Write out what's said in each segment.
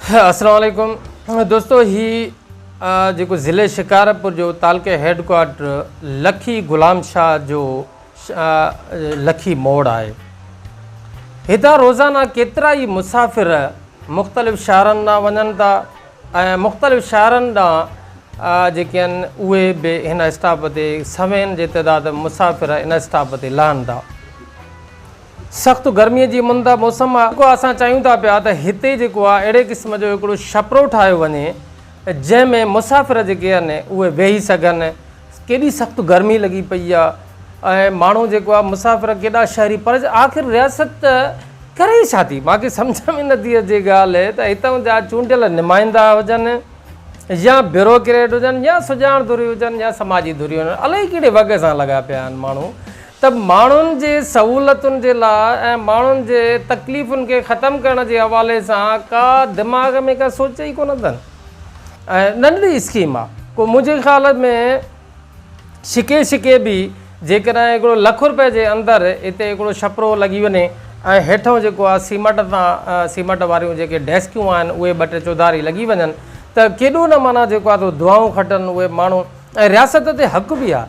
السلام عليڪم دوستو هي جيڪو ضلعي شڪارپور جو تعلقي هيڊ ڪوارٽر لکي غلام شاهه جو لکي موڙ آهي. هتان روزانه ڪيترائي مسافر مختلف شهرن ڏانهن وڃن ٿا ۽ مختلف شهرن ڏانهن جيڪي آهن اهي به هن اسٽاپ تي سوين جي تعداد ۾ مسافر ان اسٽاپ تي لهن ٿا. سخت گرمي جي مند موسم آهي. جيڪو اسان چاهيون ٿا پيا ته هتي جيڪو آهي اهڙي قسم جو هڪڙو ڇپرو ٺاهيو وڃي جنهن ۾ مسافر جيڪي آهن اهي ويهي سگهن. ڪيڏي سخت گرمي لڳي پئي آ ۽ ماڻهو جيڪو آ مسافر ڪيڏا شهري پر آخر رياست ڪري ڇا ٿي مانکي سمجهه ۾ نٿي اچي ڳالهه ته هتان جا چونڊيل نمائندا هجن يا بيوروڪريٽ هجن يا سڄاڻ ڌريون هجن يا سماجي ڌريون هجن الائي ڪهڙي وڳ سان لڳا پيا آهن ماڻهو ته ماڻهن جي سهولتن جي لاء ۽ ماڻهن جي تڪليفن کي ختم ڪرڻ جي حوالي سان ڪا دماغ ۾ ڪا سوچ ئي ڪونه اٿن. ۽ ننڍڙي اسڪيم آ ڪو منهنجي خيال ۾ شڪي شڪي به جيڪڏهن هڪڙو لک روپئي جي اندر اتي هڪڙو ڇپرو لڳي وڃي ۽ هيٺئون جيڪو آ سيمٽ تان سيمٽ واريون جيڪي ڊيسڪيون آهن اهي ٻه ٽي چوڌاري لڳي وڃن ته ڪيڏو نه معنيٰ جيڪو آ سو دعائون کٽن اهي ماڻهو ۽ رياست تي حق به آ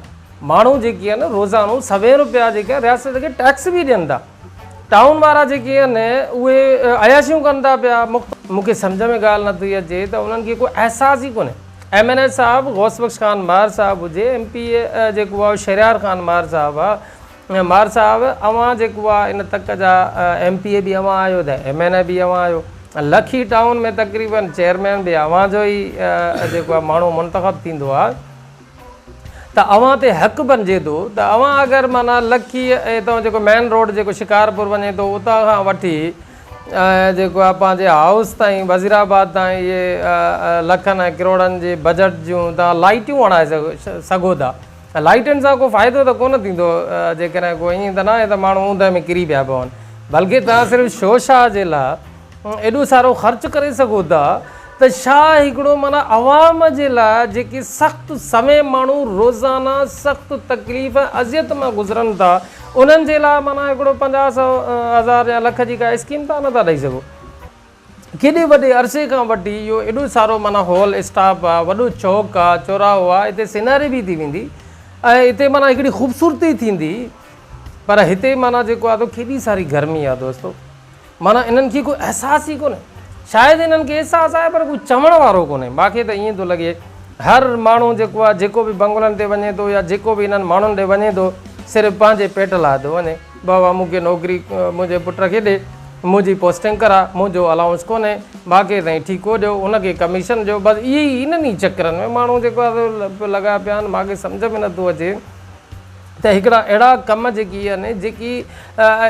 ماڻهو جيڪي آهن روزانو سوين روپيا جيڪي رياست کي ٽيڪس به ڏين ٿا. ٽائون وارا جيڪي آهن اهي عياشيون ڪن ٿا پيا. مون کي سمجهه ۾ ڳالهه نه ٿي اچي ته انهن کي ڪو احساس ئي ڪونهي. ايم اين اي صاحب غوث بخش خان مهر صاحب هجي، ايم پي اي جيڪو آهي شهريار خان مهر صاحب آهي. مهر صاحب اوهان جيڪو آهي ان تڪ جا ايم پي اي به اوهان آهيو ته ايم اين اي به اوهان آهيو. لکي ٽائون ۾ تقريبن چيئرمين به اوهان جو ئي جيڪو آهي ماڻهو منتخب ٿيندو آهي. ته اوهان تي حق بنجي ٿو ته اوهان اگر معنيٰ لکي اتان جيڪو مين روڊ جيڪو شڪارپور وڃي ٿو اتان کان وٺي ۽ جيڪو آهي پنهنجي هائوس تائين وزير آباد تائين اهي لکن ۽ ڪروڙن جي بجيٽ جون توهان لائيٽيون هڻائي سگهو ٿا لائيٽن سان ڪو فائدو ته ڪونه ٿيندو جيڪڏهن ڪو ائين ته ناهي ته ماڻهو اوندهه ۾ ڪري پيا پون بلڪه توهان صرف شو شاهه جي لاء ايڏو سارو خرچ ڪري سگهو ٿا ته ڇا هڪڙو معنيٰ عوام جي لاء جيڪي سخت سوين ماڻهو روزانه سخت تڪليف ۽ اذيت مان گذرن ٿا انهن جي لاء معنيٰ هڪڙو پنجاهه سئو هزار يا لک جي ڪا اسڪيم توهان نٿا ڏئي سگهو. ڪيڏي وڏي عرصي کان وٺي اهو ايڏو سارو معنيٰ هال اسٽاپ آ وڏو چوڪ آ چوراهو آ اتي سيناري به ٿي ويندي ۽ اتي معنيٰ هڪڙي خوبصورتي ٿيندي پر هتي معنيٰ جيڪو آ تو ڪيڏي ساري گرمي آ دوستو. معنيٰ انهن کي ڪو احساس ئي ڪونهي. شايد انهن کي احساس آهي پر ڪو چوڻ وارو ڪونهي. مان کي ته ائين ٿو لڳي هر ماڻهو جيڪو آهي جيڪو به بنگلن تي وڃي ٿو يا جيڪو به انهن ماڻهن ڏي وڃي ٿو صرف پنهنجي پيٽ لاء ٿو وڃي. بابا مون کي نوڪري منهنجي پٽ کي ڏي، منهنجي پوسٽنگ ڪراء، منهنجو الائونس ڪونهي، مان کي سائين ٺيڪو ڏيو، هن کي ڪميشن ڏيو، بس اهي ئي انهن ئي چڪرن ۾ ماڻهو جيڪو آهي سو لڳا پيا آهن. مان کي سمجهه ۾ نٿو اچي. ته هڪڙا اهڙا ڪم جيڪي آهن جيڪي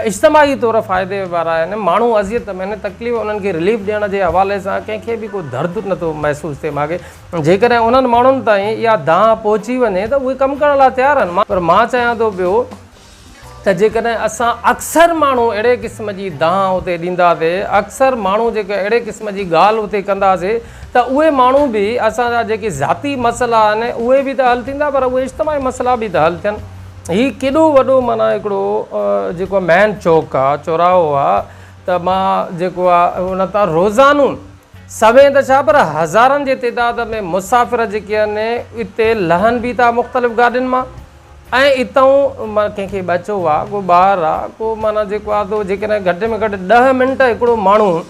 اجتماعي طور فائدي وارا آهن ماڻهو اذيت ۾ آهن تڪليف انهن کي رليف ڏيڻ جي حوالي سان ڪنهن کي به ڪو درد نٿو محسوس ٿئي ماکي جيڪڏهن انهن ماڻهن تائين اها دانهن پهچي وڃي ته اهي ڪم ڪرڻ لاء تيار آهن پر مان چاهيان ٿو پيو ته جيڪڏهن اسان اڪثر ماڻهو اهڙي قسم جي دانهن اتي ڏينداسي، اڪثر ماڻهو جيڪي اهڙي قسم جي ڳالهه اتي ڪنداسي ته اهي ماڻهو به اسان جا جيڪي ذاتي مسئلا آهن اهي به ته حل ٿيندا پر اهي اجتماعي مسئلا به ته حل ٿين. هي ڪيڏو وڏو معنيٰ هڪڙو جيڪو مين چوڪ آ، چوراهو آ ته مان جيڪو آ ان تان روزانو سوين ته ڇا پر هزارن جي تعداد ۾ مسافر جيڪي آهن اتي لهن به ٿا مختلف گاڏين مان. ۽ اتئون معنيٰ ڪنهن کي ٻچو آ، ڪو ٻار آ، ڪو معنيٰ جيڪو آ سو جيڪڏهن گهٽ ۾ گهٽ ڏهه منٽ هڪڙو ماڻهو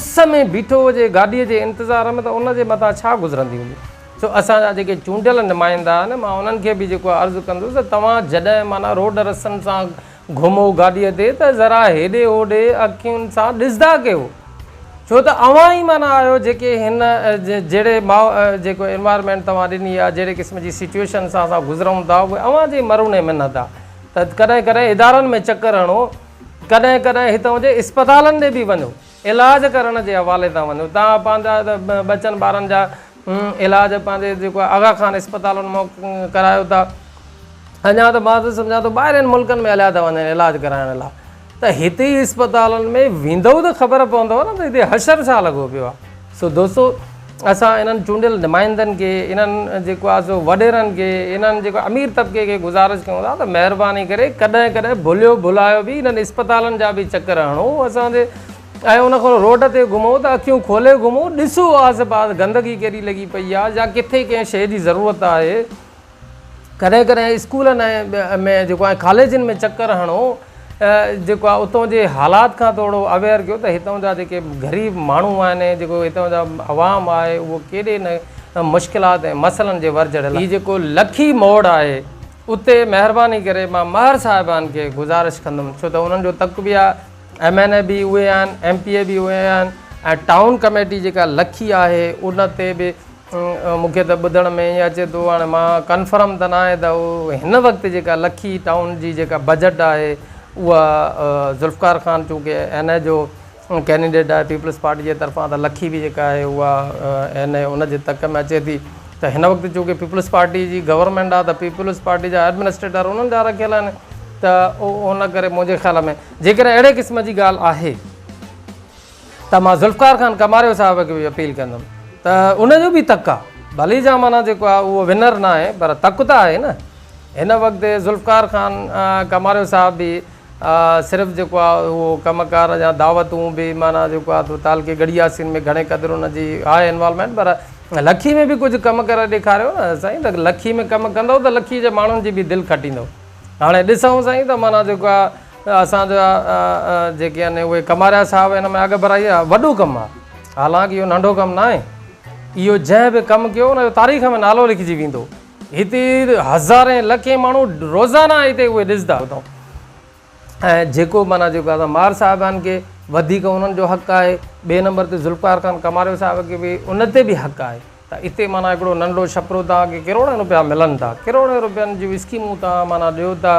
اس ۾ بيٺو هجي گاڏيء جي انتظار ۾ ته ان جي مٿان ڇا گذرندي هوندي. سو اسان جا جيڪي چونڊيل نمائندا آهن مان انهن کي به جيڪو آ عرض ڪندس ته توهان جڏهن معنيٰ روڊ رستن سان گهمو گاڏيء تي ته ذرا هيڏي هوڏي اکين سان ڏسندا ڪيو. ڇو ته اوهان ئي معنيٰ آهيو جيڪي هن جهڙي جيڪو انوائرمينٽ توهان ڏني آهي جهڙي قسم جي سچوئيشن سان اسان گذرون ٿا اهي اوهان جي مرهون منت آهي ته ڪڏهن ڪڏهن ادارن ۾ چڪر هڻو ڪڏهن ڪڏهن هتان جي اسپتالن ڏي به وڃو علاج ڪرڻ جي حوالي تان وڃو توهان پنهنجا ٻچن ٻارن جا علاج پنهنجي جيڪو آغا خان اسپتالن مان ڪرايو ٿا اڃا ته مان ته سمجهان ٿو ٻاهرين ملڪن ۾ هليا ٿا وڃن علاج ڪرائڻ لاء ته هتي ئي اسپتالن ۾ ويندؤ ته خبر پوندؤ نه ته هتي حشر ڇا لڳو پيو آهي. سو دوستو اسان انهن چونڊيل نمائندن کي انهن جيڪو آهي سو وڏيرن کي انهن جيڪو امير طبقي کي گذارش ڪيون ٿا ته مهرباني ڪري ڪڏهن ڪڏهن ڀليو ڀلايو به انهن اسپتالن جا به چڪر هڻو اسان جي ۽ ان کان روڊ تي گهمو ته اکيون کولي گهمو، ڏسو آس پاس گندگي ڪيڏي لڳي پئي آهي يا ڪٿي ڪنهن شيء جي ضرورت آهي. ڪڏهن ڪڏهن اسڪولن ۾ جيڪو آهي ڪاليجن ۾ چڪر هڻو جيڪو آهي اتان جي حالات کان ٿورو اويئر ڪيو ته هتان جا جيڪي غريب ماڻهو آهن جيڪو هتان جا عوام آهي اهو ڪيڏي نه مشڪلات ۽ مسئلن جي ور چڙهيل آهي. هي جيڪو لکي موڙ آهي اتي مهرباني ڪري مان مهر صاحبان کي گذارش ڪندم ڇو ته انهن جو تڪ به آهي ايم اين اي به اهي آهن ايم پي اي به اهي آهن ۽ ٽائون ڪميٽي جيڪا لکي آهي ان تي به مون کي ته ٻڌڻ ۾ ائين اچي ٿو هاڻي مان ڪنفرم ته ناهي ته هن وقت جيڪا لکي ٽائون جي جيڪا بجيٽ آهي اها ذوالفقار خان چونڪه اين اي جو ڪينڊيڊيٽ آهي پيپلز پارٽي جي طرفان ته لکي به جيڪا آهي اها اين اي ان جي تڪ ۾ اچي ٿي ته هن وقت چونڪه پيپلز پارٽي جي گورنمينٽ آهي ته پيپلز پارٽي جا ايڊمنسٽريٽر انهن جا رکيل آهن ته ان ڪري منهنجي خيال ۾ جيڪڏهن اهڙي قسم جي ڳالهه آهي ته مان ذوالفقار خان ڪماريو صاحب کي به اپيل ڪندم ته ان جو به تڪ آ ڀلي جا معنيٰ جيڪو آ اهو ونر نه آهي پر تڪ ته آهي نه هن وقت ذوالفقار خان ڪماريو صاحب به صرف جيڪو آ اهو ڪم ڪار يا دعوتون به معنيٰ جيڪو آ تعلقي ڳڙهي ياسين ۾ گهڻي قدر ان جي آهي انوالومينٽ پر لکي ۾ به ڪجهه ڪم ڪري ڏيکاريو نه سائين ته لکي ۾ ڪم ڪندو ته لکي جي ماڻهن جي به دل کٽيندو هاڻي ڏسون سائين ته معنيٰ جيڪو آ اسان جا جيڪي آهن اهي ڪماريا صاحب هن ۾ اڳڀرائي آهي وڏو ڪم آهي حالانڪ اهو ننڍو ڪم ناهي اهو جنهن به ڪم ڪيو ان جو تاريخ ۾ نالو لکجي ويندو هتي هزارين لکين ماڻهو روزانه هتي اهي ڏسندا ۽ جيڪو معنيٰ جيڪو آهي مار صاحبان کي وڌيڪ انهن جو حق آهي ٻئي نمبر تي ذوالفقار خان ڪماريو صاحب کي به ان تي به حق آهي ته اتي معنيٰ هڪڙو ننڍڙو ڇپرو توهان کي ڪروڙين روپيا ملن ٿا، ڪروڙين روپين جون اسڪيمون توهان معنيٰ ڏيو ٿا،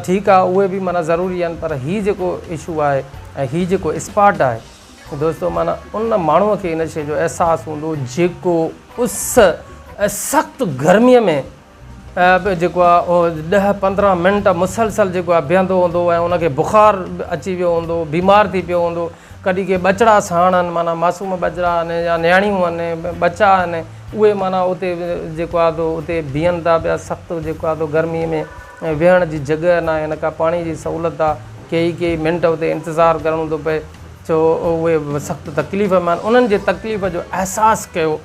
ٺيڪ آهي اهي به معنيٰ ضروري آهن پر هي جيڪو اشو آهي ۽ هي جيڪو اسپاٽ آهي دوستو معنيٰ ان ماڻهوء کي ان شيء جو احساس هوندو جيڪو اس ۽ سخت گرميء ۾ به جيڪو آهي اهو ڏهه 15 منٽ مسلسل جيڪو آهي بيهندو هوندو ۽ ان کي بخار اچي ويو هوندو بيمار ٿي پيو هوندو ڪڏهن ڪي ٻچڙا ساڻ آهن معنيٰ معصوم ٻچڙا آهن يا نياڻيون آهن ٻچا آهن اهي معنيٰ اتي جيڪو آهي سو اتي بيهن ٿا پيا سخت جيڪو آهي سو گرمي ۾ ويهڻ جي جڳهه ناهي نه ڪا پاڻي جي سهولت آهي ڪيئي ڪيئي منٽ اتي انتظار ڪرڻو ٿو پئي ڇو اهي سخت تڪليف ۾ آهن انهن جي تڪليف جو احساس ڪيو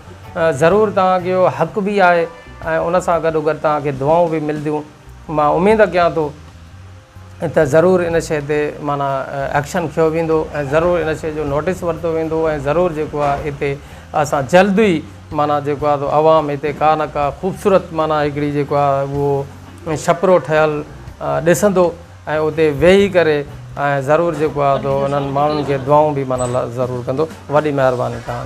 ضرور توهان کي اهو حق به آهي ۽ ان سان گڏو گڏ توهان کي دعائون به ملنديون مان اميد ڪيان ٿو ته ضرور ان شيء تي معنيٰ ايڪشن کنيو ويندو ۽ ضرور ان شيء جو نوٽيس ورتو ويندو ۽ ضرور جيڪو آهي هتي اسان جلد ئي معنيٰ جيڪو آهي سو عوام هتي ڪا نه ڪا خوبصورت معنيٰ هڪڙي جيڪو آهي اهو ڇپرو ٺهيل ڏسندو ۽ اتي ويهي ڪري ۽ ضرور جيڪو آهي سو انهن ماڻهن کي دعائون به معنيٰ ضرور ڪندو وڏي مهرباني توهان.